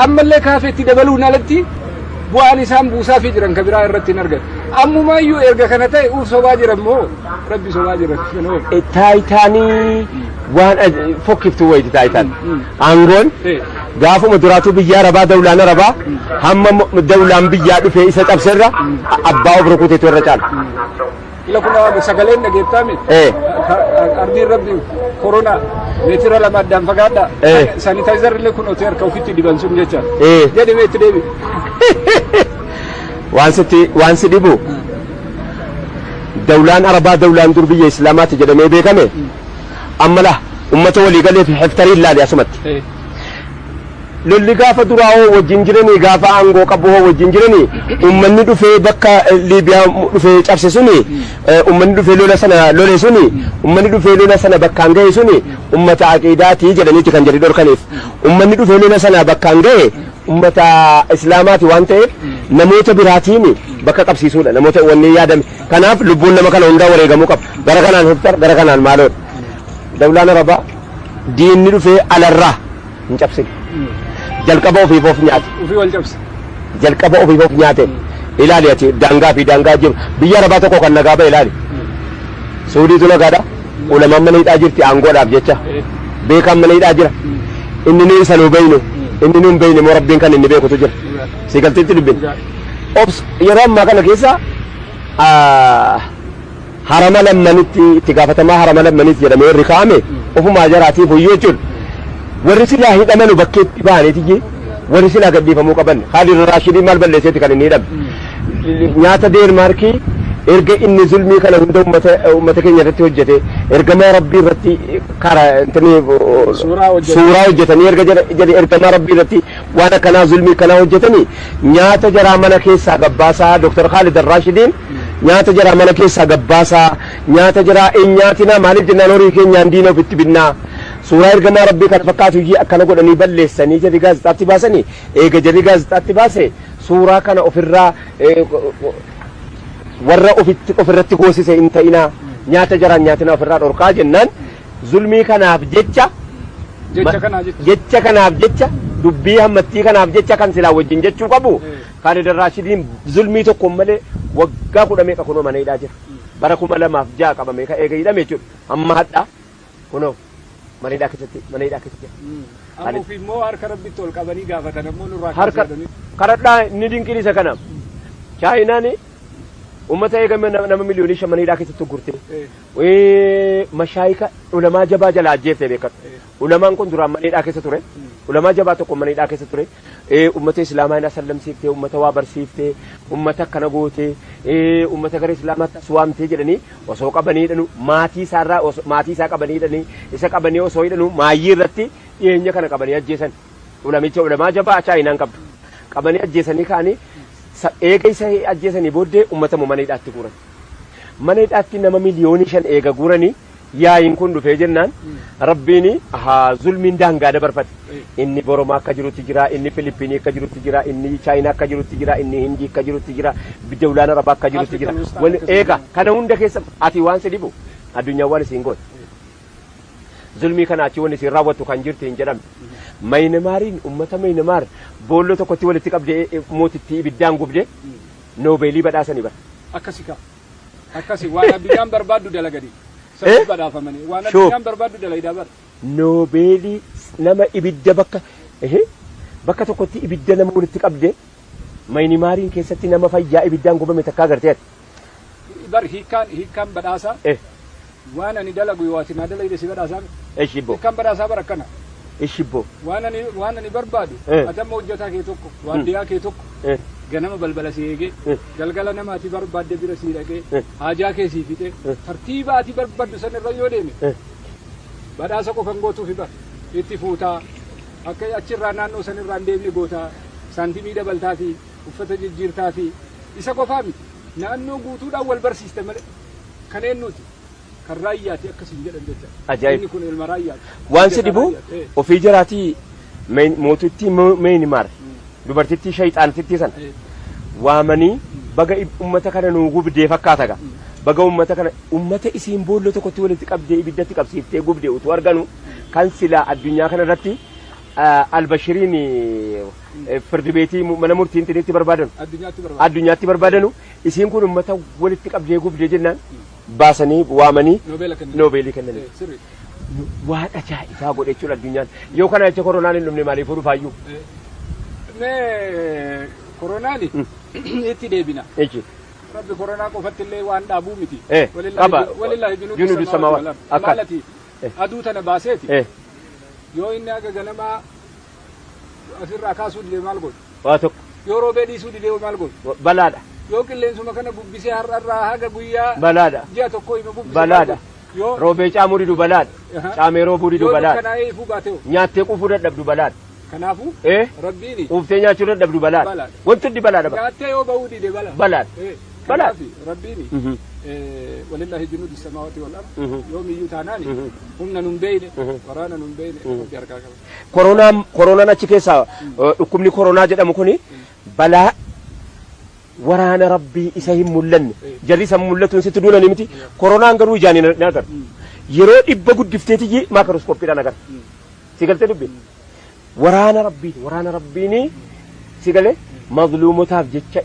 Ammallee kaafeetti dabaluun alatti bu'aan isaan buusaafii jiran ka biraa irratti hin argan. Ammumaayyuu erga kana ta'e uuf sobaa jiran moo rabbi sobaa jiran kana hoo? Taayitaanii waan fokkiftuu wayiiti taayitaan. Aangoon gaafuma duraatuu biyya Arabaa dawlaan Arabaa hamma dawlaan biyyaa dhufee isa cabserra abbaa of rukuteetu irra caala. Ila kun sagaleen dhageettaa miti. Ardiin rabbi koronaa meetira 2 addaan fagaadhaa. Sanitaayizer illee kun otoo harka ofitti diban sun jecha. Jedhi mee itti deebi. Waan sitti waan si dhibu dawlaan Arabaa dawlaan dur biyya Islaamaati jedhamee beekame amma lah ummata walii galee fi heftarii ilaali asumatti. Lolli gaafa duraa hoo wajjin jiranii gaafa aangoo qabu hoo wajjin jiranii ummanni dhufee bakka Liibiyaa dhufee cabse suni ummanni dhufee lola sana lole suni ummanni dhufee lola sana bakkaan gahe suni ummata aqiidaatii jedhaniiti kan jedhi dhorkaniif ummanni dhufee lola sana bakkaan gahe ummata islaamaati waan ta'eef namoota biraatiin bakka qabsiisuudha namoota wanni yaadame kanaaf lubbuun nama kana hundaa wareegamuu qaba gara kanaan hiftar gara kanaan maaloodha dawlaan arabaa diinni dhufee alarraa hin cabsine. Jalqaba ofiif of nyaate. Ofii wal cabse. Jalqaba ofiif of nyaate. Ilaali ati daangaa fi daangaa jiru. Biyya Arabaa tokko kan nagaa ba'e ilaali. Suudiitu nagaadha. Ulamaan mana hidhaa jirti aangoodhaaf jecha. Beekaan mana hidhaa jira. Inni nuyi isa nuu beeynu. Inni nuun beeyne immoo Rabbiin kan inni beekutu jira. Si galteetti dubbin. Obs yeroo ammaa kana keessa harama lammanitti itti gaafatamaa harama lammanitti jedhamee warri kaa'ame ofumaa jaraatiif hoyyuu jechuudha. Warri silaa hidhamanu bakkeetti bahaniiti warri silaa gadhiifamuu qaban Khaalid Raashidii maal balleesseeti kan inni hidhame. Nyaata Deenmaarkii erga inni zulmii kana hunda ummata keenya irratti hojjete ergamaa rabbii irratti kara intini suuraa hojjetanii erga jedhe ergamaa rabbii irratti waan akkanaa zulmii akkanaa hojjetanii nyaata jaraa mana keessaa gabbaasaa Dr. Khaalid Raashidiin Nyaata jaraa mana keessaa gabbaasaa, nyaata jaraa hin nyaatinaa maaliif jennaan horii keenyaan diina ofitti binnaa. Suuraa ergamaa Rabbii kana fakkaatu iyyii akkana godhanii balleessanii jarri gaazexaatti baasanii eega jarri gaazexaatti baase suuraa kana ofirraa warra ofitti ofirratti goosise hin ta'inaa nyaata jaraan nyaatinaa ofirraa dhorkaa jennaan zulmii kanaaf jecha Jecha kanaa jecha. jecha kanaaf jecha dubbii hammattii kanaaf jecha kan silaa wajjin jechuu qabu Kaalid Al-Raashidiin zulmii tokkoon malee waggaa kudha meeqa kunoo mana hidhaa jira. Bara 2006 qabamee ka eega hidhame jechuudha. Amma hadhaa kunoo mana hidhaa keessatti mana hidhaa keessa jira. Amma ofii immoo harka rabbitti ol qabanii gaafatan ammoo nurraa Harka kaasee jedhanii. kadhadhaa inni dinqiin isa kana. Chaayinaan uummata eegame nama miliyoonii 5 mana hidhaa keessatti gurte. Mashaayika ulamaa jabaa jalaa ajjeefte beekadhu. Ulamaan kun duraan mana hidhaa keessa ture. Ulamaa jabaa tokko mana hidhaa keessa ture. Ummata Islaamaa hin asallamsiiftee, ummata waa barsiiftee, ummata akkana gootee, ummata gara Islaamaatti as waamtee jedhanii osoo qabanii hidhanu maatii isaarraa maatii isaa qabanii hidhanii isa qabanii osoo hidhanu maayyii irratti dhiyeenya kana qabanii ajjeesan. Ulamicha ulamaa jabaa Chaayinaan qabdu. Qabanii ajjeesanii ka'anii eega isa ajjeesanii booddee ummata mana hidhaatti guuran. Mana hidhaatti nama miliyoonii 5 eega guuranii yaa'iin kun dhufee jennaan Rabbiin haa zulmiin daangaa dabarfate. Inni Boromaa akka jirutti jira, inni Filippinii akka jirutti jira, inni Chaayinaa akka jirutti jira, inni Hindii akka jirutti jira, dawlaan Arabaa akka jirutti jira. Wani eega kana hunda keessa ati waan si dhibu addunyaan waan isiin goote. Zulmii kana achi wanni isiin raawwattu kan jirti hin jedhamne. Mayinamaariin ummata Mayinamaar boolloo tokkotti walitti qabdee mootittii ibiddaan gubde Noobeelii badhaasanii bara. Akkasi kaa. Akkasi waan addunyaan barbaaddu dalaganii. Saniif badhaafamanii. Waan Shuuf. addunyaan barbaaddu dalaydaa bar. Noobeelii nama ibidda bakka ehe, bakka tokkotti ibidda nama walitti qabde Mayinimaariin keessatti nama fayyaa ibiddaan gubame takkaa agartee ati. Bar hiikkaan hiikkaan badhaasaa waan ani dalagu yoo ati naa dalayde si badhaasaa miti. Eshibbo. Hiikkaan badhaasaa bar akkana. Eshibbo. Waan ani barbaadu ati amma hojjetaa kee tokko waardiyaa kee tokko ganama balbala si eegee galgala nama ati barbaadde bira sii dhaqee haajaa kee sii fixee tartiiba ati barbaaddu san irra yoo deeme badhaasa qofan gootuufi bar itti fuutaa akka achirraa naannoo san irraa hin deemne gootaa saantimii dabaltaa fi uffata jijjiirtaa fi isa qofaa miti naannoo guutuudhaan wal barsiiste malee kan eenyuuti kan raayyaati akkasiin jedhan jecha. Ajaa'ib. Inni kun ilma raayyaati. Waan si dhibu Hojjetaa raayyaati. ofii jaraatii mootittii Meynimaar dubartittii shayxaantittii sana waamanii baga ummata kana nuu gubdee fakkaata gaa. Baga ummata kana ummata isiin boolloo tokkotti walitti qabdee ibiddatti qabsiiftee gubde utuu arganu kan silaa addunyaa kana irratti Albashiriin Firdi beetii mana murtiin itti barbaadanu. Addunyaatti barbaada. Addunyaatti barbaadanu isiin kun ummata walitti qabdee gubdee jennaan baasanii waamanii Noobeela kennan. Noobeelii kennanii. Sirri. Waan ajaa'ibaa godhe jechuudha addunyaan. Yoo kana jecha koronaan hin dhumne maaliif dhufaayyuu? Mee koronaani itti deebina. Jechi. Rabbi koronaa qofatti illee waan dhaabuu miti. Qaba. Walillaahi junuudu Junuudu samaawaati samaawaati. wal ard. Akka. Maalati aduu tana baaseeti. Yoo inni haga ganamaa asirraa kaasuu didee maal godhu? Waa tokko. Yoo roobee dhiisuu didee maal godhu? Balaadha. Yoo qilleensuma kana bubbisee har'arraa haga guyyaa Balaadha. ji'a tokko ima bubbisee Balaadha. maal godhu? Yoo Roobee caamuu didu balaadha. Caamee roobuu didu yoo balaadha. dukkanaa'ee ifuu baate hoo? Nyaattee quufuu dadhabdu balaadha. Kanaafuu Rabbiini Quuftee nyaachuu dadhabdu balaadha. Balaadha. Wanti hundi balaadha bara. Nyaattee yoo ba'uu dide bala. Balaadha. Balaadha. Kanaaf Rabbiini walillahi junuudu samaawaati wal ard yoomiyyuu taanaani humna nun beeyne waraana nun beeyne Rabbi harkaa qaba. Koronaan achi keessaa dhukkubni koronaa jedhamu kuni balaa waraana Rabbii isa hin mul'anne jarri isa mul'atuun sitti duulanii miti koronaan garuu ijaan hin agartu. Yeroo dhibba guddifteetiyyi maakirooskooppiidhaan agarta. Si galtee dubbi? Waraana Rabbiiti. Waraana Rabbiini si galee mazluumotaaf jecha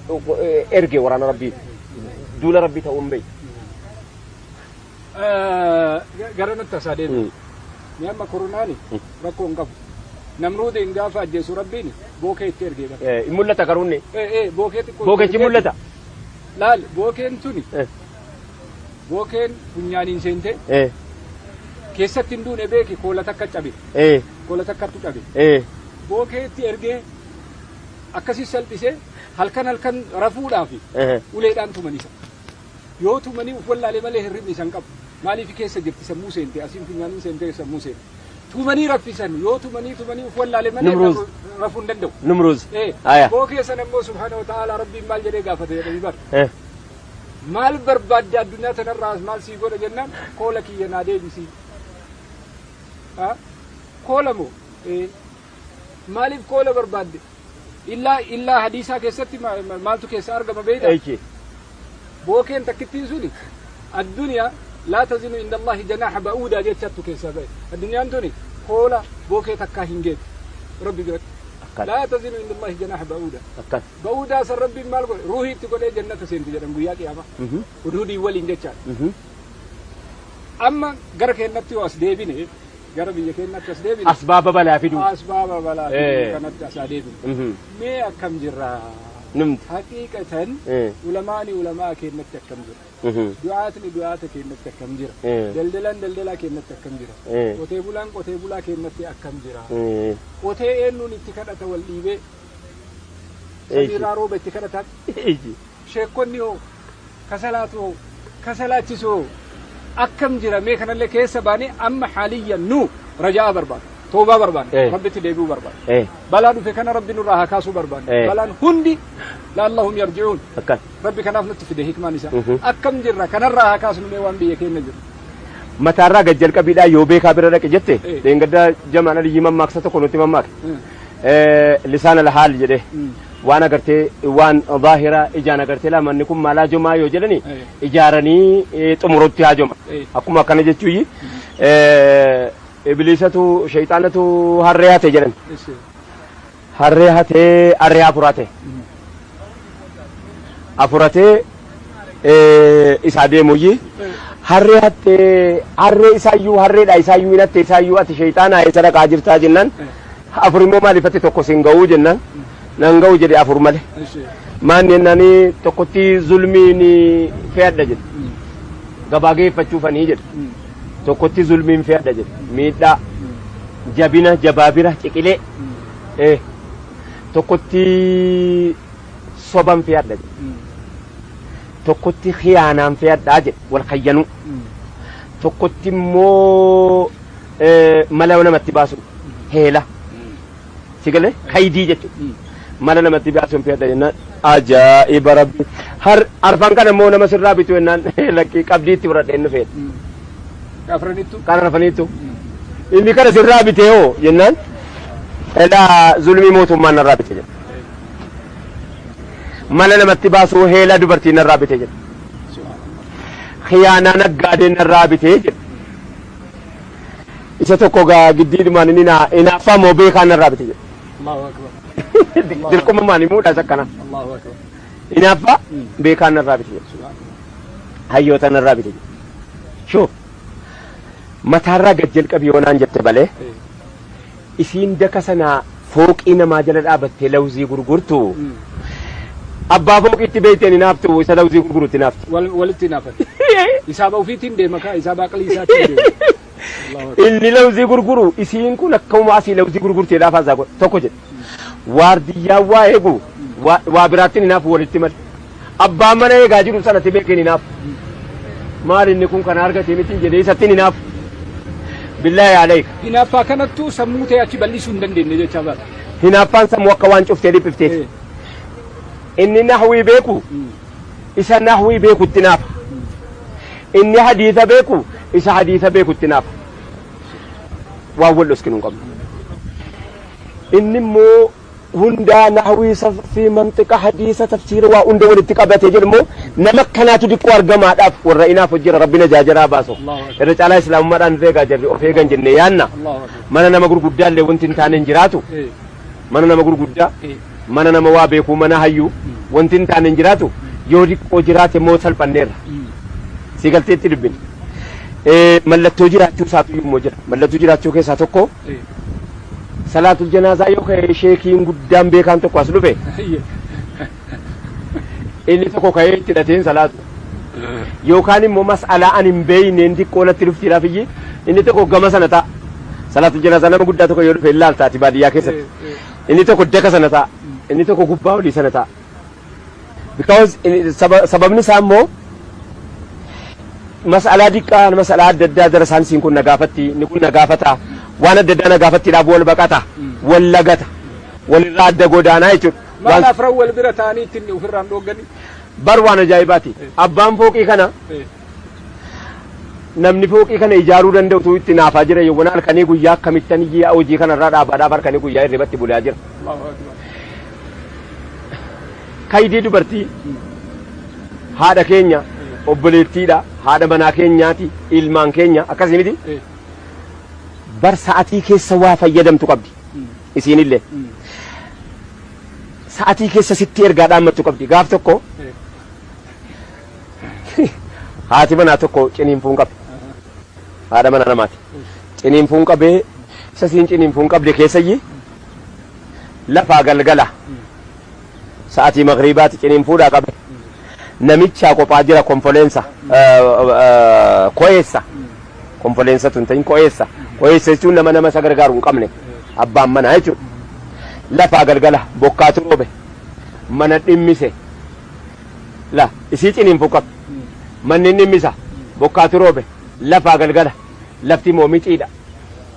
erge waraana Rabbiiti. Duula Rabbii ta'uu hin beeku. Gara natti tasaa deebi'u. Mee amma koronaani rakkoo hin qabu. Namruudiin gaafa ajjeesu Rabbiin bookee itti ergee bara. Hin mul'ata garuu inni. Bookee xiqqoo itti Bookechi ergee mul'ata. Laal bookeen tuni bookeen funyaaniin seentee keessatti hin duune beeki koola takka cabe. Koola takkattu cabe. Bookee itti ergee akkasii salphisee halkan halkan rafuudhaaf uleedhaan tuman isa. Yoo tumanii uf wallaalee malee hirribni isa hin qabu. Maaliif keessa jirti sammuu seente asiin funyaaniin seentee sammuu seente. Tumanii raffisan yoo tumanii tumanii uf wallaalee malee Numruuz. rafuu hin danda'u. Numruuz. Aya. Bookee sana immoo subhaana wa ta'ala Rabbiin maal jedhee gaafate jedhanii bar. Maal barbaadde addunyaa tanarraa maal sii godha jennaan koola kiyya naa deebisi. Koola moo? Maaliif koola barbaadde? Illaa illaa hadiisaa keessatti maaltu keessa argama beektaa? Eechi. Bookeen takkittiin suni addunyaa laa tazinu inda Allahi janaaha ba'uudaa jechattu keessaa ba'e. Addunyaan tuni koola bookee takkaa hin geettu Rabbi biratti. Akkan. Laa tazinu inda Allahi janaaha ba'uudaa. Akkan. Ba'uudaa san Rabbiin maal godhe? Ruuhii itti godhee jannata seenti jedhan guyyaa qiyaamaa. Hudhudii waliin jechaadha. Amma gara keennatti yoo as deebine gara biyya keenyatti as deebine. Asbaaba balaa fiduu. Asbaaba balaa fiduu kanatti as adeemne. Mee akkam jirra? Numti. Haqiiqatan ulamaani ulamaa keenyatti akkam jira? Du'aatni du'aata keenyatti akkam jira? Daldalaan daldalaa keenyatti akkam jira? Qotee bulaan qotee bulaa keenyatti akkam jira? Qotee eenyuun itti kadhata wal dhiibee? Samiirraa rooba itti kadhatan? Sheekonni hoo? Kasalaatu hoo? Kasalaachisu hoo? Akkam jira mee kanallee keessa baanee amma haaliyyan nu raja'aa barbaada. Toobaa barbaada. Rabbitti deebi'uu barbaada. Balaa dhufe kana Rabbi nurraa haa kaasuu barbaada. Balaan hundi laallahum yarji'uun. Akkan. Rabbi kanaaf nutti fide hikmaan isaa. Akkam jirra kanarraa haa kaasnu mee waan biyya keenya jiru. Mataarraa gad jalqabiidhaa yoo beekaa bira dhaqe jette dheengadda jamaan aliyyi mammaaksa tokko nutti mammaake. Lisaan alhaal jedhee waan agartee waan zaahira ijaan agartee laa manni kun maal haajomaa yoo jedhani ijaaranii xumurutti haajoma. Akkuma akkana jechuuyi ibliisatu shayxaanatu harree hate jedhan. Harree hatee harree afurate. Afuratee isaa deemuyyi harree hattee harree isaayyuu harreedha isaayyuu hin hatte isaayyuu ati shayxaanaa eessa dhaqaa jirtaa jennaan afur immoo maaliif ati tokko sin ga'uu jennaan nan ga'u jedhe afur male maan jennaan tokkotti zulmiin fe'adha jedhe gabaa geeffachuufanii jedhe tokkotti zulmiin fe'adha jedhe miidhaa jabina jabaabira ciqilee tokkotti soban fe'adha jedhe tokkotti khiyaanaan fe'adhaa jedhe wal khayyanuu tokkotti immoo mala namatti baasu heela si galee kaydii jechuudha mala namatti baasuun fe'adha jennaan ajaa'iba rabbi har arfan kana immoo nama sirraa bitu jennaan lakkii qabdii itti fudhadhe inni fe'e Afranittu. Kan arfaniittu inni kana sirraa bitee hoo jennaan elaa zulmii mootummaan narraa bite jedha mala namatti baasuu heela dubartii narraa bite jedha khiyaanaa naggaadee narraa bite jedha isa tokko gaa giddiidhumaan inni inaaffaa moo beekaa narraa bite jedha Allahu akbar. Dirqama maani muudhaas akkana. Allahu akbar. Hinaaffaa beekaan narraa bite jedhe. Hayyoota narraa bite jedhe. Shoo mataarraa gad jalqabi yoo naan jette malee isiin daka sanaa fooqii namaa jala dhaabattee lawzii gurgurtu abbaa fooqiitti beekteen hinaaftu isa lawzii gurgurutti hinaaftu. Walitti hinaafan. Isaaba ofiitiin deema kaa isaaba aqlii isaatiin deema. Allahu akbar. Inni lawzii gurguru isiin kun akkuma asii lawzii gurgurtee laafaa isaa godha tokko jedhe. Waardiyyaan waa eegu waa biraatti hinaafu walitti male. Abbaan mana eegaa jiru sanatti beekeen hinaafu. Maal inni kun kana argate miti jedhee isatti hinaafu. Billaahi alayka. Hinaaffaa kanattuu sammuu ta'e achi bal'isuu hin dandeenye jechaa bara. Hinaaffaan sammuu akka waan cuftee dhiphifteeti. Inni nahwii beeku isa nahwii beekutti naafa. Inni hadiisa beeku isa hadiisa beekutti naafa. Waan wal dhoskinu hin qabnu. Inni immoo hundaa nahwii sarfii manxiqa hadiisa tafsiira waa hunda walitti qabatee jedhu immoo nama akkanaatu diqqoo argamaadhaaf warra inaaf hojjira rabbi najaa jaraa baasu. Allahu akbar. Irra caalaa islaamummaadhaan eegaa jarri of eegan jennee yaanna. Allahu akbar. Mana nama gurguddaa illee wanti hin taane hin jiraatu. Mana nama gurguddaa mana nama waa beekuu mana hayyuu wanti hin taane hin jiraatu yoo diqqoo jiraate immoo salphanneerra. Si galteetti dubbin. Mallattoo jiraachuu isaatu immoo jira. Mallattoo jiraachuu keessaa tokko salaatul janaazaa yoo ka'e sheekiin guddaan beekaan tokko as dhufe inni tokko ka'ee itti hidhateen salaatu. Yookaan immoo mas'alaa ani hin beeyneen xiqqoo natti dhuftiidhaaf iyyi inni tokko gama sana ta'a. Salaatul janaazaa nama guddaa tokko yoo dhufe hin laalta ati baadiyyaa keessatti. Inni tokko daka sana ta'a. Inni tokko gubbaa olii sana ta'a. Because sababni isaa immoo mas'alaa diqqaa mas'alaa adda addaa darasaan isiin kun na gaafatti inni kun na gaafata waan adda addaa na gaafattiidhaaf wal baqata wal lagata walirraa adda godaanaa jechuudha. Maal Waan afran wal bira ta'anii ittiin ofirraan dhoogganii? Bar waan ajaa'ibaati. Abbaan fooqii kana namni fooqii kana ijaaruu danda'utu itti naafaa jira yawwana halkanii guyyaa akkamittan iyyaa hojii kanarraa dhaabaadhaaf halkanii guyyaa hirribatti bulaa jira. Allahu akbar. Kaydii dubartii haadha keenya obboleettiidha haadha manaa keenyaati ilmaan keenya akkasii miti bar sa'atii keessa waa fayyadamtu qabdi isiinillee sa'atii keessa sitti ergaa dhaammattu qabdi gaaf tokko haati manaa tokko ciniinfuun qabdi haadha manaa namaati ciniinfuun qabee isa siin ciniinfuun qabde keessayyi lafaa galgala sa'atii magriibaati ciniinfuudhaa qabe namichaa qophaa jira konfoleensa ko'eessa konfoleensa tun ta'in ko'eessa ko'eessa jechuun nama nama isa gargaaru hin qabne abbaan manaa jechuudha lafaa galgala bokkaatu roobe mana dhimmise la isii ciniinfuu qabdi manni dhimmisa bokkaatu roobe lafaa galgala lafti immoo mixiidha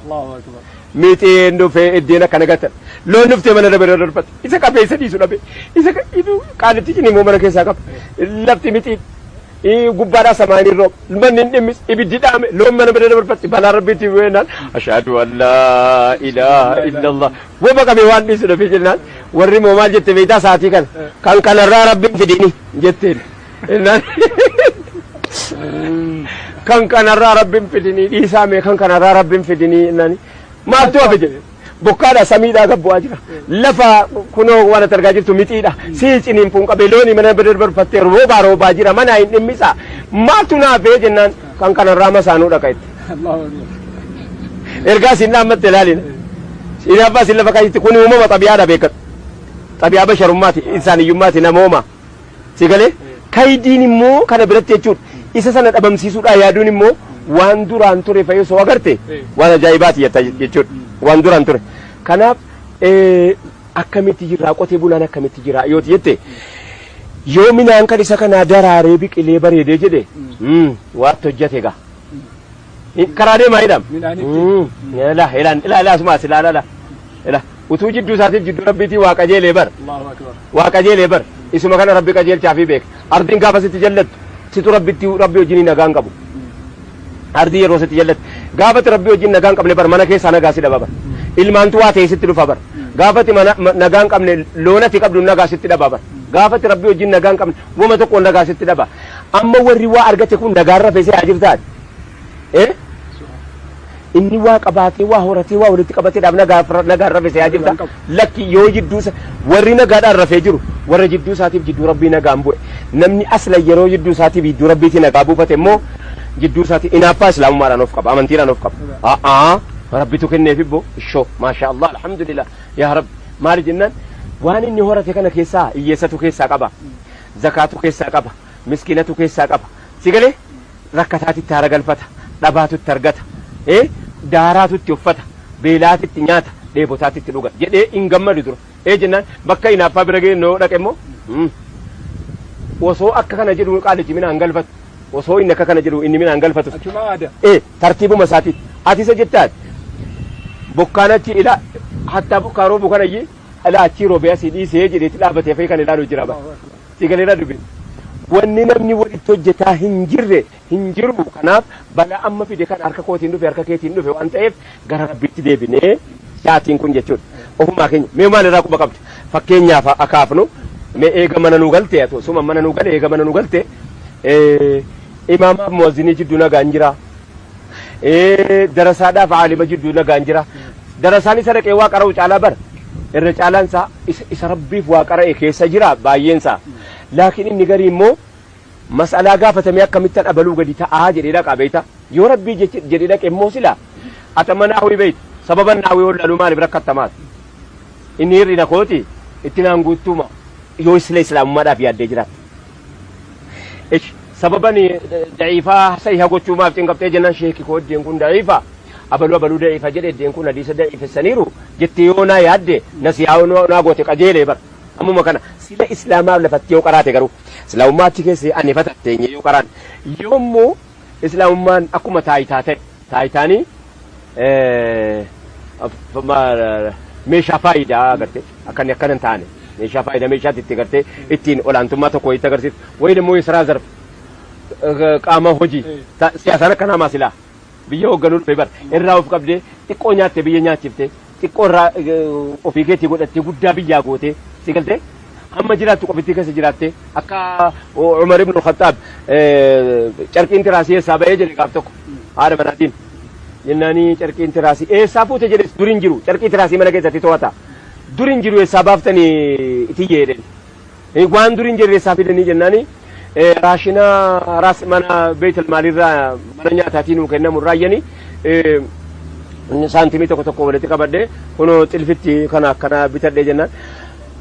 Allahu akbar. Mixiin dhufee iddeen akkana gatan. Loon dhuftee mana dhabe darbate. Isa qabee isa dhiisu dhabe. Isa qaalitti ciniimmoo mana keessaa qaba. Lafti mixii gubbaadhaa samaanii rooba. Manni hin dhimmis ibiddi dhaame loon mana bira dabarfatte balaa rabbiitti bu'eenaan ashhadu an laa ilaaha illallah. Wama qabee waan dhiisu dhabe jennaan warri immoo maal jette beektaa sa'aatii kana kan kanarraa rabbiin fidini jetteen. Innaan kan kanarraa rabbiin fidinii dhiisaa mee kan kanarraa rabbiin fidinii innaan maaltu hafe jedhe bokkaadha samiidhaa gad bu'aa jira lafa kunoo waan ati argaa jirtu mixiidha sii ciniinfuun qabee loonii mana bira barfattee roobaa roobaa jira mana hin dhimmisaa maaltu naafee jennaan kan kanarraa masaanuu dhaqa itti Allahu akbar. ergaa siin dhaammatte ilaalina hinaaffaa siin lafa kaayitti kun uumama xabiyaadha beekadhu xabiyaa basharummaati insaaniyyummaati namooma Si galee? Kaydiin immoo kana biratti jechuudha. Isa sana dhabamsiisuudhaa yaaduun immoo waan duraan ture fa'i osoo agarte waan ajaa'ibaati jetta jechuudha. Waan duraan ture. Kanaaf akkamitti jirraa qotee bulaan akkamitti jiraa yooti jette yoo minaan kan isa kanaa daraaree biqilee bareedee jedhe waatti hojjate egaa. Karaa deemaa jedhama. Midhaanitti. Ilaa ilaa ilaa ilaa asumaas ilaa ilaa ilaa utuu jidduu isaatiif jidduu rabbiitii waa qajeelee bar. Allahu akbar. Waa qajeelee bar. Isuma kana rabbi qajeelchaafii beeka. Ardiin gaafa sitti jallattu situ rabbitti rabbi wajjin nagaan qabu. Ardii yeroo sitti jallattu gaafati rabbi wajjin nagaan qabne bar mana keessaa nagaa si dhaba bar. Ilmaantu waa ta'e sitti dhufa bar. Gaafati mana nagaan qabne loonati qabdu nagaa sitti dhaba bar. Gaafati rabbi wajjin nagaan qabne wama tokko nagaa sitti dhaba. Amma warri waa argate kun nagaan rafee si haa jirtaati. Eh? Inni waa qabaatee, waa horatee, waa walitti qabateedhaaf nagaan rafe se'aa jirta. Lakki, yoo jidduu warri nagaadhaan rafee jiru warra jidduu isaatiif jidduu rabbii nagaan bu'e. Namni asla yeroo jidduu isaatiif jidduu rabbiitii nagaa buufate immoo jidduu isaatii inaaffaa islaamummaadhaan of qaba, amantiidhaan of qaba. A'aa, rabbitu kenneef ibbo ishoo, maasha Allah, alhamdulillah, yaa rabbi. Maali jennaan, waan inni horate kana keessaa hiyyeessatu keessaa qaba, zakaatu keessaa qaba, miskiinatu keessaa qaba. Si galee, rakkataati itti haara galfata, dhabaatu itti argata, daaraatu itti uffata, beelaati itti nyaata, dheebotaati itti dhuga jedhee hin gammadu dura. Ee jennaan, bakka hinaaffaa bira ga'e noo dhaqe immoo osoo akka kana jedhu qaalichi minaan galfatu, osoo inni akka kana jedhu inni minaan galfatu. Achuma aada. Ee, tartiibuma isaati. Ati isa jettaati. Bokkaan achi ila hattaa bokkaa roobu kana iyyee ila achii roobee asii dhiisee jedheeti dhaabbatee fa'i kan ilaalu jira bara. Si galeera dubbi. Wanni namni walitti hojjetaa hin jirre hin jiru. Kanaaf balaa amma fide kan harka kootiin dhufe, harka keetiin dhufe waan ta'eef, gara rabbiitti deebinee sa'aatiin kun jechuudha. Ofumaa keenya mee maal irraa quba qabda? Fakkeenyaaf akaafnu, mee eega mana nuu galte, ati osuma mana nuu gale, eega mana nuu galte, imaamaaf muwazzinii jidduu nagaan jira. Darasaadhaaf aalima jidduu nagaan jira. Darasaan isa dhaqee waa qara'u caalaa bara. Irra caalaan isaa isa rabbiif waa qara'e keessa jira baay'een isaa. Laakiin inni garii immoo mas'alaa gaafatamee akkamittan abaluu gadi ta'aa jedhee dhaqaa beekta. Yoo rabbii jedhee dhaqe immoo sila ata mana hawii beekta. Sababa naawii wallaaluu maaliif rakkattamaas? Inni hir'ina kooti itti naan guuttuuma yoo isla islaamummaadhaaf yaaddee jiraatte. Ish, sababan da'iifaa sahiha gochuu maaf cinqabtee jennaan, sheeki koo iddeen kun da'iifa, abaluu abaluu da'iifa jedhe, iddeen kun hadiisa da'iifessaniiru jettee yoo naa yaadde, nasihaa yoo naa goote, qajeelee bara. Ammuma kana sila islaamaaf lafatti yoo qaraate, garuu islaamummaa achi keessa ani fatatteenye yoo qaraan, yoommoo islaamummaan akkuma taayitaa ta'e, taayitaanii meeshaa faayidaa agartee akka inni akkana hin taane, meeshaa faayidaa, meeshaatti itti gartee ittiin olaantummaa tokko itti agarsiiftu wayi immoo የስራ ዘርፍ qaama hojii siyaasaan akka namaa silaa biyya hoogganuu dhufe bara irraa of qabdee, xiqqoo nyaatte biyya nyaachifte, xiqqoo irraa ofii keetii godhattee guddaa biyyaa gootee, si galtee, hamma jiraattu qofittii keessa jiraatte, akka Umar ibn Khattaab carqiin tiraasii eessaa ba'ee jedhe gaaf tokko haadha manaatiin jennaanii, carqiin tiraasii eessaa fuute jedhes, dur hin jiru carqii tiraasii mana keessatti to'ata, dur hin jiru, eessaa baaftanii itiyyee jedheen, waan dur hin jirre eessaa fidanii jennaanii, raashina raas mana beetal maalirraa mana nyaataatii nuu kennamu irraa iyyanii saantimii tokko tokko walitti qabadhe, kunoo xilfitti kana akkana bitadhe jennaan,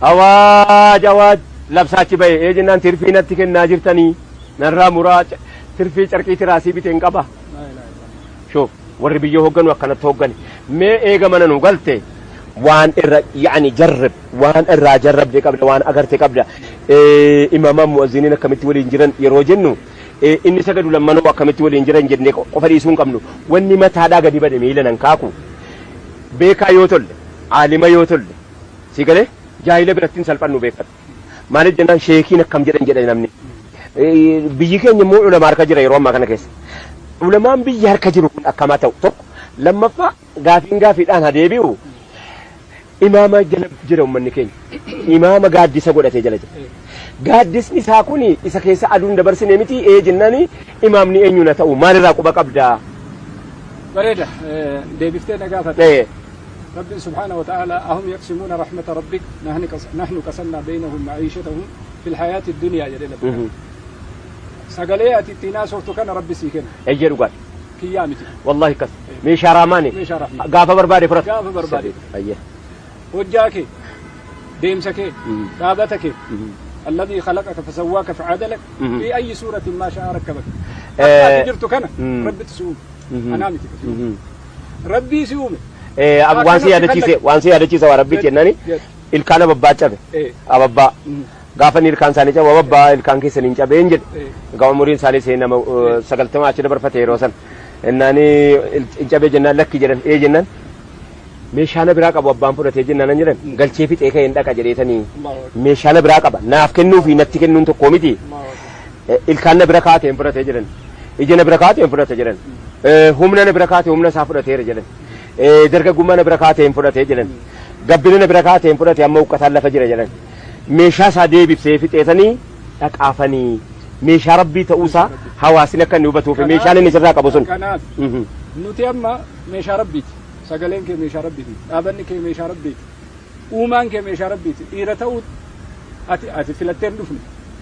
awaaj awaaj labsaachi bahe ee jennaan, tirfii natti kennaa jirtanii narraa muraa, tirfii carqii tiraasii biteen qaba. Shoof, warri biyya hoogganu akkanatti hooggane. Mee eega mana nu galte, waan irra yaani jarrib, waan irraa jarrabde qabda, waan agarte qabda. Imaama mu'azziniin akkamitti waliin jiran yeroo jennu, inni sagadu lammanuu akkamitti waliin jiran jennee qofa dhiisuu hin qabnu. Wanni mataadhaa gadi bade miila nan kaaku. Beekaa yoo tolle, aalima yoo tolle, si galee, jaahila biratti hin salphannu beekadhu. Maaliif jennaan, sheekiin akkam jedhan jedha namni. Biyyi keenya immoo ulamaa harka jira yeroo ammaa kana keessa. Ulamaan biyya harka jiru kun akkamaa ta'u tokko, lammaffaa gaafiin gaafiidhaan haa deebi'u. Imaama jala jira uummanni keenya. Imaama gaaddisa godhatee jala jira. Gaaddisni isaa kun isa keessa aduun dabarsine miti ee jennaani, imaamni eenyu na ta'u maalirraa quba qabdaa? Bareeda, deebiftee na gaafate. ربي سبحانه وتعالى أهم يقسمون رحمة ربك نحن قسمنا بينهم معيشتهم في الحياة الدنيا jedhe lafa. Sagalee ati ittiin haasoftu kana rabbi sii kenna. Eeyyee, dhugaadha. Kiyyaa miti. Wallahi kas. Meeshaa raamaani. Meeshaa rahmaa. Gaafa barbaade fudhata. Gaafa barbaade. Ayyee. Hojjaa kee, deemsa kee, dhaabata kee. الذي خلقك فسواك فعدلك في أي صورة ما شاء ركبك. Akka ati jirtu kana rabbitu si uume. Anaa miti. Rabbii si uume. Waan si yaadachiise, waan si yaadachiisa waa rabbii jennani, ilkaan ababbaa cabe. Ababbaa. Gaafa inni ilkaan isaanii cabu, ababbaa, ilkaan keessan hin cabeen jedhe. Egaa umuriin isaanii see nama 90 achi dabarfate yeroo san. Innaani hin cabee jennaan, lakki jedhan. Ee jennaan, meeshaa na biraa qabu abbaan fudhatee jennaan nan jedhan, galchee fixee ka'een dhaqa jedheetanii, meeshaa na biraa qaba naaf kennuu fi natti kennuun tokko miti. Ilkaan na bira kaa'ate hin fudhate jedhan. Ija na bira kaa'ate hin fudhate jedhan. Humna na bira kaa'ate, humna isaa fudhateera jedhan. Dargaggummaa na bira kaa'ate hin fudhate jedhan. Gabbina na bira kaa'ate hin fudhate, amma huqqataan lafa jira jedhan. Meeshaa isaa deebifsee fixeetanii dhaqaafanii, meeshaa rabbii ta'uusaa hawaasni akka inni hubatuuf meeshaan inni sirraa qabu sun. Kanaaf Nuti amma meeshaa Rabbiiti. Sagaleen kee meeshaa Rabbiiti. Dhaabanni kee meeshaa Rabbiiti. Uumaan kee meeshaa Rabbiiti. Dhiira ta'uu ati filattee hin dhufne.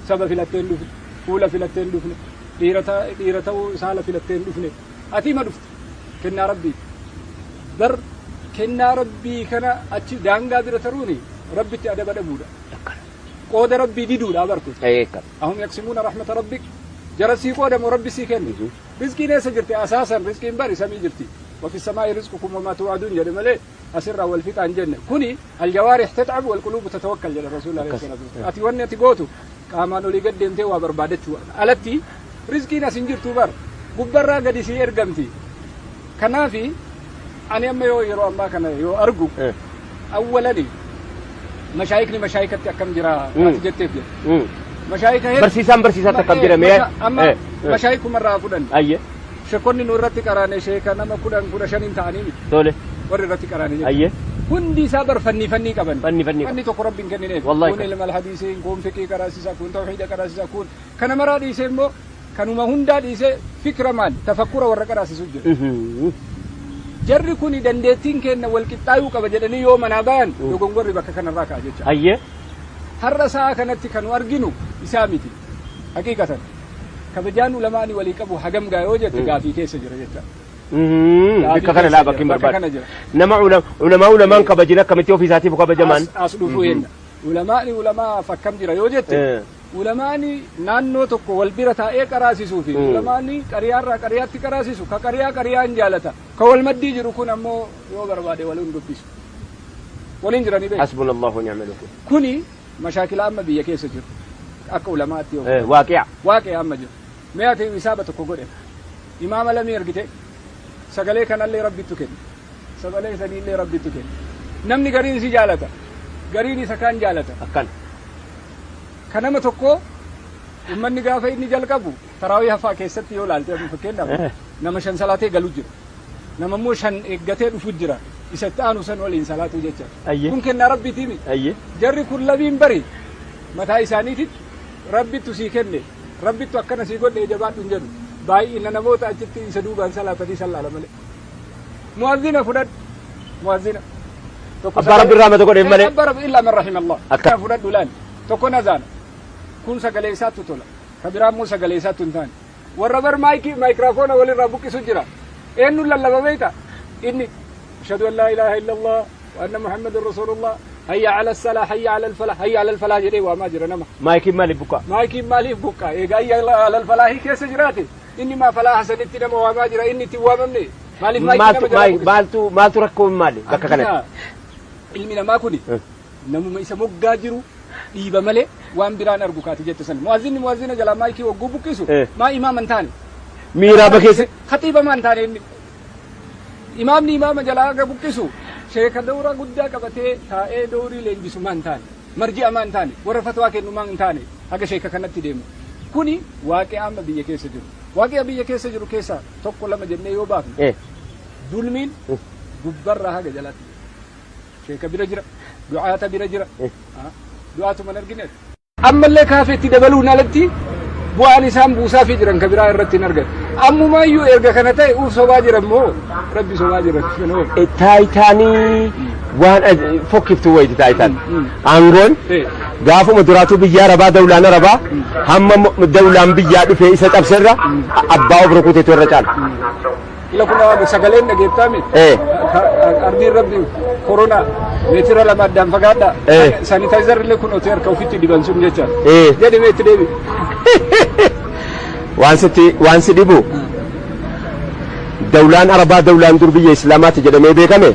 Saba filattee hin dhufne. Fuula filattee hin dhufne. Dhiira ta'uu saala filattee hin dhufne. Ati ima dhufte. Kennaa Rabbiiti. Bar kennaa Rabbii kana achi daangaa bira taruuni Rabbitti adaba dhabuudha. Qooda Rabbii diduudha bar kun. أهم يقسمون رحمة ربك. Jara sii qoodamu Rabbi sii kenne. Rizqiin eessa jirti? Asaasan rizqiin bari samii jirti. وفي السماء رزقكم وما توعدون jedhe malee asirraa wal fixaan jenne. Kuni الجوارح تتعب والقلوب تتوكل jedhe Rasuulli عليه الصلاة والسلام. Ati wanni ati gootu qaamaan olii gad deemtee waa barbaadachuu alatti rizqiin as hin jirtu bar gubbarraa gadi sii ergamti. Kanaafi ani amma yoo yeroo ammaa kana yoo argu awwalani mashaayikni mashaayikatti akkam jira ati jetteef jedhe. Mashaayika hedduu Barsiisaan barsiisaatti akkam jira mee? Amma mashaayikumarraa fudhanne. Sheekonni nu irratti qaraane sheeka nama 10 15n ta'anii miti. Warri irratti qaraane jechuudha. Hundi isaa bar fannii fannii qaban. Fanni fanni Fanni tokko Rabbi hin kennineef. Wallahi Kun ilma alhadiisiin, kun fiqii qaraasisa, kun tawhiida qaraasisa, kun kana maraa dhiisee immoo kanuma hundaa dhiisee fikra maal tafakkura warra qaraasisu jira. Jarri kuni dandeettiin kenna wal qixxaayuu qaba jedhanii yoo manaa bayan dogongorri bakka kanarraa ka'a jecha. Har'a sa'a kanatti kan nu arginu isaa miti. Haqiiqatan. Kabajaan ulamaani walii qabu hagam gaa yoo jette gaafii keessa jira jecha. Bakka kana laa bakki hin Bakka barbaadu. kana jira. Nama ulamaa ulamaan kabajin akkamitti ofii isaatiif kabajamaan? As dhufuu henna. Ulamaani ulamaaf akkam jira yoo jette ulamaani naannoo tokko wal bira taa'ee qaraasisuu fi ulamaani qariyaarraa qariyaatti qaraasisu ka qariyaa qariyaan jaalata. Ka wal maddii jiru kun ammoo yoo barbaade waliin dubbisu. Waliin jiranii beeku. حسبنا الله ونعم الوكيل. Kuni mashaakila amma biyya keessa jiru. Akka ulamaatti yoo Waaqi'a. Waaqee amma jiru. Mee ati hisaaba tokko godhe. Imaama lamii argite sagalee kanallee Rabbittu kenne. Sagalee saniillee Rabbittu kenne. Namni gariin si jaalata. Gariin isa kaan jaalata. Akkana. Ka nama tokko ummanni gaafa inni jalqabu taraawii hafaa keessatti yoo laalte amma fakkeenyaaf nama 5 salaatee galu jira. Nama immoo 5 eeggatee dhufu jira. Isa itti aanu san waliin salaatu jecha. Kun kennaa Rabbiitiimi. Jarri kun lamiin bari mataa isaaniititti Rabbittu sii kenne. Rabbittu akkana sii godhe jabaadhu hin jedhu. Baay'ina namoota achitti isa duubaan salaatanii san laala malee. Mu'azzina fudhadhu. Mu'azzina. Tokko Abbaa Rabbi irraa mata godheef malee. Abbaa Rabbi إلا من رحم الله. Akka. Fudhadhu laali. Tokko nazaana. Kun sagalee isaattu tola. Ka biraa immoo sagalee isaattu hin taane. Warra bar maayikii maayikiraafoona walirraa buqqisu jira. Eenyuun lallaba beekta? Inni أشهد أن لا إله إلا الله وأن محمد رسول الله هيا على الصلاة هيا على الفلاح هيا على الفلاح jedhee waamaa jira nama. Maayikiin maaliif buqqaa? Maayikiin maaliif buqqaa? Egaa هيا على الفلاح keessa jiraate. Inni maa falaaha sanitti nama waamaa jira inni itti waamamne. Maaliif maayikii nama jalaa buqqisa? Maaltu rakkoon maali bakka kanatti? Ilmi namaa kuni namuma isa moggaa jiru dhiiba malee waan biraan argu kaati jette san. Mu'azzinni mu'azzina jalaa maayikii hogguu buqqisu maa imaama hin taane. Miiraaba keessa. Khaxiiba maa hin taane inni. Imaamni imaama jalaa haga buqqisu sheeka dawra guddaa qabatee taa'ee dawrii leenjisu maa hin taane. Marji'a maa hin taane. Warra fatwaa kennu maa hin taane. Haga sheeka kanatti deemu. Kuni waaqee amma biyya keessa jiru. Waaqee biyya keessa jiru keessaa tokko lama jennee yoo baafne dulmiin gubbarraa haga jalaatti jira. Sheeka bira jira. Du'aata bira jira. Du'aatuma hin argine. Ammallee kaafeetti dabaluun alatti bu'aan isaan buusaafii jiran ka biraa irratti hin argan. Ammumaayyuu erga kana ta'e uuf sobaa jiran moo Rabbi sobaa jiran kanoo. Taayitaanii waan fokkiftuu wayiiti taayitaan. Aangoon gaafuma duraatuu biyya Arabaa dawlaan Arabaa hamma dawlaan biyyaa dhufee isa cabserra abbaa of rukuteetu irra caala. Ila kun sagaleen dhageettaa miti. Ardiin Rabbi korona meetira 2 addaan fagaadha. Sanitizer illee kun otoo harka ofitti diban sun jecha. Jedhi mee itti deebi. Waan sitti waan si dhibu dawlaan Arabaa dawlaan dur biyya Islaamaati jedhamee beekame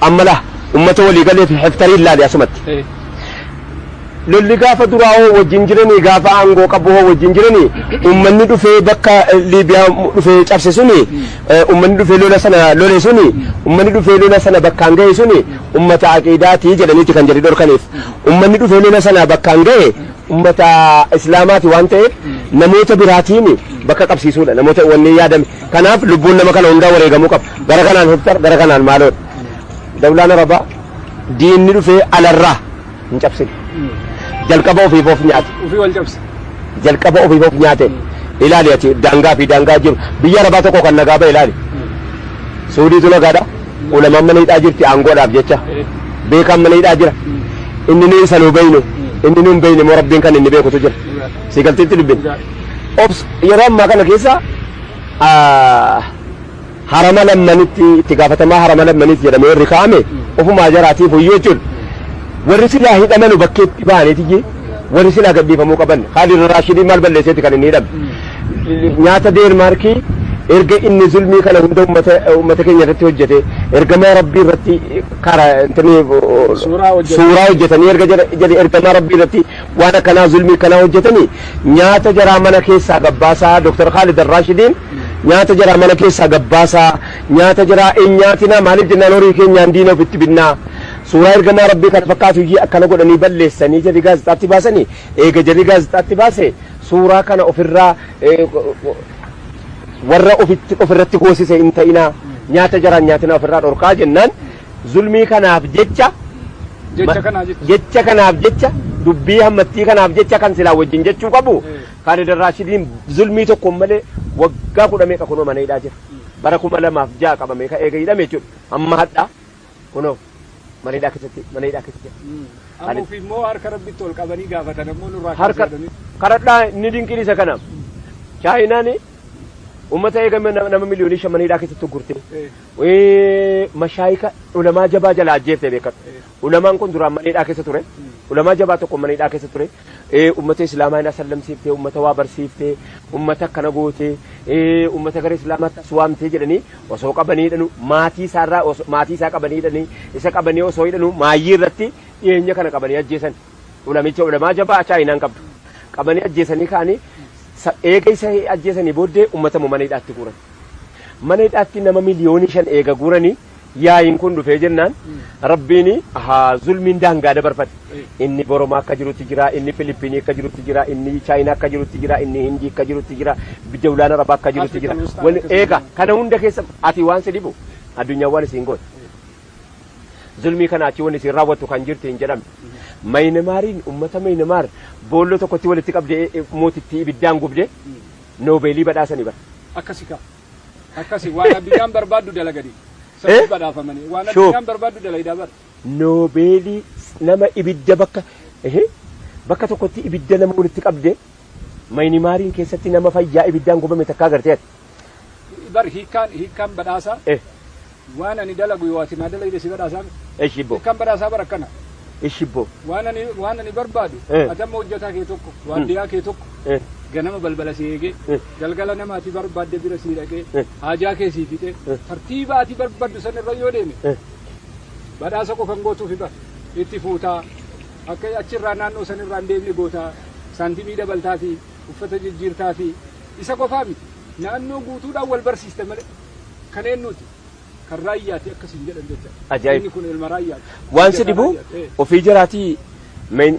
amma lah ummata walii galee fi heftarii ilaali asumatti. Lolli gaafa duraa hoo wajjin jiranii gaafa aangoo qabu hoo wajjin jiranii ummanni dhufee bakka Liibiyaa dhufee cabse suni ummanni dhufee lola sana lole suni ummanni dhufee lola sana bakkaan ga'e suni ummata aqiidaatii jedhaniiti kan jedhi dhorkaniif. Ummanni dhufee lola sana bakkaan ga'e ummata Islaamaati waan ta'eef namoota biraatiin bakka qabsiisuudha namoota wanni yaadame. Kanaaf lubbuun nama kana hundaa wareegamuu qaba. Gara kanaan Haftar gara kanaan maaloodha. Dawlaan Arabaa diinni dhufee alarraa hin cabsine. Jalqaba ofiif of nyaate. Ofii wal cabse. Jalqaba ofiif of nyaate. Ilaali ati daangaa fi daangaa jiru. Biyya Arabaa tokko kan nagaa ba'e ilaali. Suudiitu nagaadha. Ulamaan mana hidhaa jirti aangoodhaaf jecha. Beekaan mana hidhaa jira. Inni nuyi isa nuu beeynu. Inni nuun beeyne immoo Rabbiin kan inni beekutu jira. Si galteetti dubbin. Obs yeroo ammaa kana keessa harama lammanitti itti gaafatamaa harama lammanitti jedhamee warri kaa'ame ofumaa jaraatiif hoyyuu jechuudha. Warri silaa hidhamanu bakkeetti ba'aniitiyyi warri silaa gadhiifamuu qaban Khaalid Raashidii maal balleesseeti kan inni hidhame. Nyaata Deenmaarkii erga inni zulmii kana hunda ummata ummata keenya irratti hojjete ergamaa Rabbii irratti kara intini Suuraa hojjetanii. suuraa hojjetanii erga jedhe jedhe ergamaa Rabbii irratti waan akkanaa zulmii akkanaa hojjetanii nyaata jaraa mana keessaa gabbaasaa Dr. Khaalid Ar-Raashidiin nyaata jaraa mana keessaa gabbaasaa nyaata jaraa hin nyaatinaa maaliif jennaan horii keenyaan diina ofitti binnaa suuraa ergamaa Rabbii kana fakkaatu iyyee akkana godhanii balleessanii jarri gaazexaatti baasanii eega jarri gaazexaatti baase Suuraa kana ofirraa warra ofitti ofirratti goosise hin ta'inaa nyaata jaraan nyaatinaa ofirraa dhorkaa jennaan zulmii kanaaf jecha Jecha kanaa jecha. jecha kanaaf jecha dubbii hammattii kanaaf jecha kan silaa wajjin jechuu qabu Kaalid Raashidiin zulmii tokkoon malee waggaa kudha meeqa kunoo mana hidhaa jira. Bara 2006 qabamee ka eega hidhame jechuudha. Amma hadhaa Kunoo mana hidhaa keessatti mana hidhaa keessa jira. Amma ofii immoo harka Rabbitti ol qabanii gaafatan ammoo nurraa Harka kaasuu jedhanii. kadhadhaa inni dinqiin isa kana. Chaayinaan uummata eegame nama miliyoonii 5 mana hidhaa keessatti uggurte. Mashaayika ulamaa jabaa jalaa ajjeefte beekadhu. Ulamaan kun duraan mana hidhaa keessa ture. Ulamaa jabaa tokko mana hidhaa keessa ture. Ummata islaamaa hin asallamsiiftee, ummata waa barsiiftee, ummata akkana gootee, ummata gara islaamaatti as waamtee jedhanii osoo qabanii hidhanu maatii isaarraa maatii isaa qabanii hidhanii isa qabanii osoo hidhanu maayyii irratti dhiyeenya kana qabanii ajjeesan. Ulamicha ulamaa jabaa chaayinaan qabdu. Qabanii ajjeesanii ka'anii eega isa ajjeesanii booddee ummata mana hidhaatti guuran. Mana hidhaatti nama miliyoonii 5 eega guuranii yaa'iin kun dhufee jennaan Rabbiin haa zulmiin daangaa dabarfate. Inni Boromaa akka jirutti jira, inni Filippinii akka jirutti jira, inni Chaayinaa akka jirutti jira, inni Hindii akka jirutti jira, dawlaan Arabaa akka jirutti jira. African West Wani akkasuma eega jira. kana hunda keessa ati waan si dhibu addunyaan waan isiin goote. Zulmii kana achi wanni isiin raawwattu kan jirti hin jedhamne. Mayinamaariin ummata Mayinamaar boolloo tokkotti walitti qabdee mootittii ibiddaan gubde Noobeelii badhaasanii bara. Akkasi kaa. Akkasi waan addunyaan barbaaddu dalaganii. Eh? Saniif badhaafamanii. Waan Shuuf. addunyaan barbaaddu dalaydaa bar. Noobeelii nama ibidda bakka ehe, bakka tokkotti ibidda nama walitti qabde Mayinimaariin keessatti nama fayyaa ibiddaan gubame takkaa agartee ati. Bar hiikkaan hiikkaan badhaasaa Eh, waan ani dalagu yoo ati naa dalayde si badhaasaa miti. Ishibbo. Hiikkaan badhaasaa bar akkana. Ishibbo. Waan ani barbaadu ati amma hojjataa kee tokko waardiyaa kee tokko ganama balbala si eegee galgala nama ati barbaadde bira sii dhaqee haajaa kee sii fixee tartiiba ati barbaaddu san irra yoo deeme badhaasa qofan gootuufi bar itti fuutaa akka achirraa naannoo san irraa hin deemne gootaa saantimii dabaltaa fi uffata jijjiirtaa fi isa qofaa miti naannoo guutuudhaan wal barsiiste malee kan eenyuuti kan raayyaati akkas hin jedhan jecha. Ajaa'ib. Inni kun ilma raayyaati. Waan si Hojjetaa dhibu raayyaati. Ofii jiraatii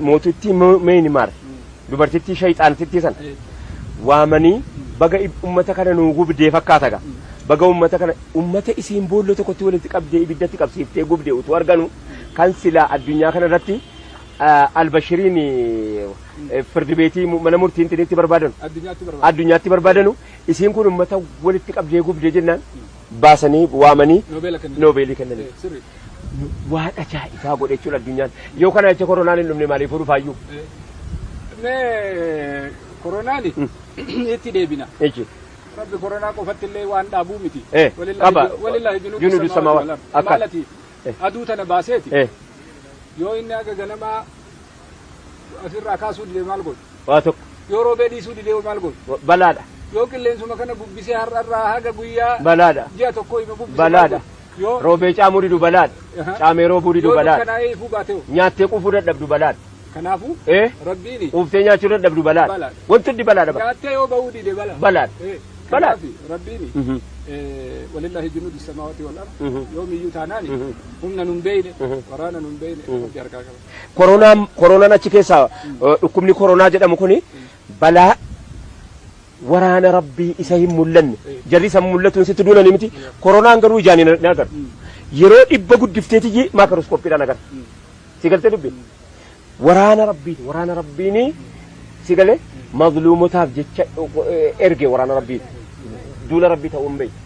mootittii Meynimaar dubartittii shayxaantittii sana waamanii baga ummata kana nuu gubdee fakkaata gaa. Baga ummata kana ummata isiin boolloo tokkotti walitti qabdee ibiddatti qabsiiftee gubde utuu arganu kan silaa addunyaa kana irratti Albashiriin firdi beetii mana murtiin itti barbaadanu Addunyaatti barbaada. Addunyaatti barbaadanu isiin kun ummata walitti qabdee gubde jennaan baasanii waamanii Noobeela kennanii. Noobeelii kennanii. Sirrii. Waan ajaa'ibaa godhe jechuudha addunyaan. Yoo kana jecha koronaan hin dhumne maaliif dhufaayyuu? Mee koronaani itti deebina. Echi. Rabbi koronaa qofatti illee waan dhaabuu miti. Qaba. Walillaahi junuudu Junuudu samaawaati samaawaati. wal ard. Akka. Maalati aduu tana baaseeti. Yoo inni haga ganamaa asirraa kaasuu dide maal godhu? Waa tokko. Yoo roobee dhiisuu didee maal godhu? Balaadha. Yoo qilleensuma kana bubbisee har'arraa haga guyyaa Balaadha. ji'a tokkoo ima bubbise maal Balaadha. godhu? Yoo Roobee caamuu didu balaadha. Caamee roobuu didu yoo balaadha. dukkanaa'ee ifuu baate hoo? Nyaattee quufuu dadhabdu balaadha. Kanaafuu Rabbiini Quuftee nyaachuu dadhabdu balaadha. Balaadha. Wanti hundi balaadha bara. Nyaattee yoo bahuu dide bala. Balaadha. Balaadha. Kanaaf Rabbiini walillahi junuudu samaawaati wal ard yoomiyyuu taanaani humna nun beeyne waraana nun beeyne Rabbi harkaa qaba. Koronaan koronaan achi keessaa dhukkubni koronaa jedhamu kuni balaa waraana Rabbii isa hin mul'anne jarri isa mul'atuun sitti duulanii miti koronaan garuu ijaan hin agartu. Yeroo dhibba guddifteetiyyi maakirooskooppiidhaan agarta. Si galtee dubbi? Waraana Rabbiiti. Waraana Rabbiini si galee mazluumotaaf jecha erge waraana Rabbiiti. Duula Rabbii ta'uu hin beektu.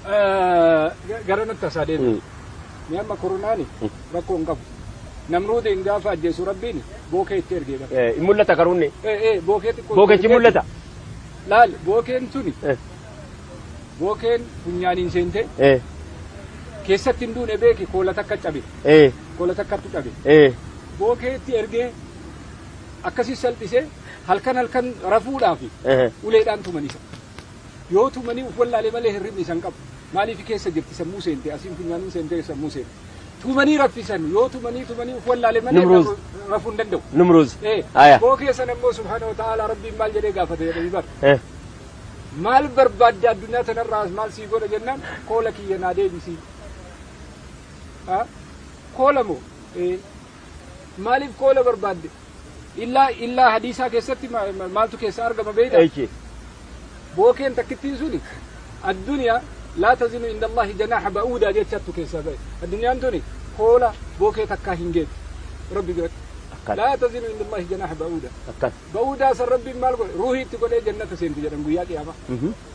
Gara natti tasaa deebi'u. Mee amma koronaani rakkoo hin qabu. Namruudiin gaafa ajjeesu Rabbiin bookee itti ergee bara. Hin mul'ata garuunni. Bookee xiqqoo itti Bookechi ergee mul'ata. Laal, bookeen tuni bookeen funyaaniin seentee keessatti hin duune beeki, koola takka cabe. Koola takkattu cabe. Bookee itti ergee akkasii salphisee halkan halkan rafuudhaaf uleedhaan tuman isa. Yoo tumanii uf wallaalee malee hirribni isa hin qabu. Maaliif keessa jirti sammuu seente, asiin funyaaniin seentee sammuu seente. Tumanii raffisan, yoo tumanii tumanii uf wallaale malee Numruuz. rafuu hin danda'u. Numruuz. Aya. Bookee sana immoo subhaana wa ta'ala Rabbiin maal jedhee gaafate jedhanii bar. Maal barbaadde addunyaa tanarraa, maal sii godha jennaan, koola kiyya naa deebisi. Ha? Koola moo? Maaliif koola barbaadde? Illaa illaa hadiisaa keessatti maaltu keessa argama beektaa? Eechi. Bookeen takkittiin suni addunyaa laa tazinu inda Allahi janaaha ba'uudaa jechattu keessaa ba'e. Addunyaan tuni koola bookee takkaa hin geettu Rabbi biratti. Akkan. Laa tazinu inda Allahi janaaha ba'uudaa. Akkan. Ba'uudaa san Rabbiin maal godhe? Ruuhii itti godhee jannata seenti jedhan guyyaa qiyaamaa.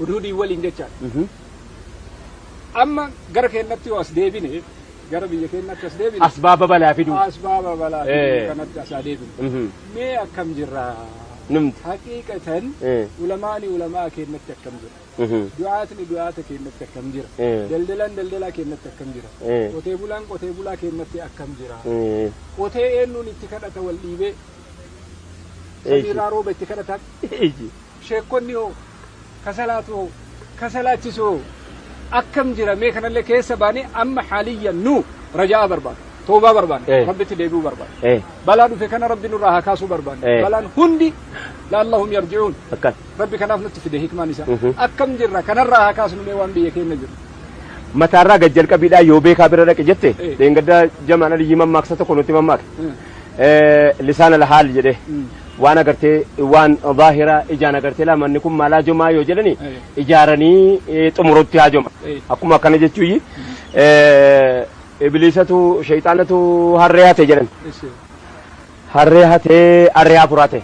Hudhudii waliin jechaadha. Amma gara keennatti yoo as deebine, gara biyya keenyatti as deebine. Asbaaba balaa fiduu. Asbaaba balaa fiduu kanatti as deebine. Mee akkam jirra? Numti. Haqiiqatan ulamaani ulamaa keenyatti akkam jira? Du'aatni du'aata keenyatti akkam jira? Daldalaan daldalaa keenyatti akkam jira? Qotee bulaan qotee bulaa keenyatti akkam jira? Qotee eenyuun itti kadhata wal dhiibee? Samiirraa rooba itti kadhatan. Sheekonni hoo? Kasalaatu hoo? Kasalaachisu hoo? Akkam jira? Mee kanallee keessa baanee amma haaliyyan nu raja'aa barbaada. Toobaa barbaada. Rabbitti deebi'uu barbaada. Balaa dhufe kana Rabbi nurraa haa kaasuu barbaada. Balaan hundi laallahum yarji'uun. Akkan. Rabbi kanaaf nutti fide hikmaan isaa. Akkam jirra? Kanarraa haa kaasnu mee waan biyya keenya jiru. Mataarraa gad jalqabiidhaa yoo beekaa bira dhaqe jette, dheengadda jamaan aliyyi mammaaksa tokko nutti mammaake. Lisaan alhaal jedhee waan agartee, waan zaahira ijaan agartee laa manni kun maal haajomaa yoo jedhani, ijaaranii xumurutti haajoma. Akkuma akkana jechuuyi, ibliisatu shayxaanatu harree hate jedhan. Harree hatee harree afur hate.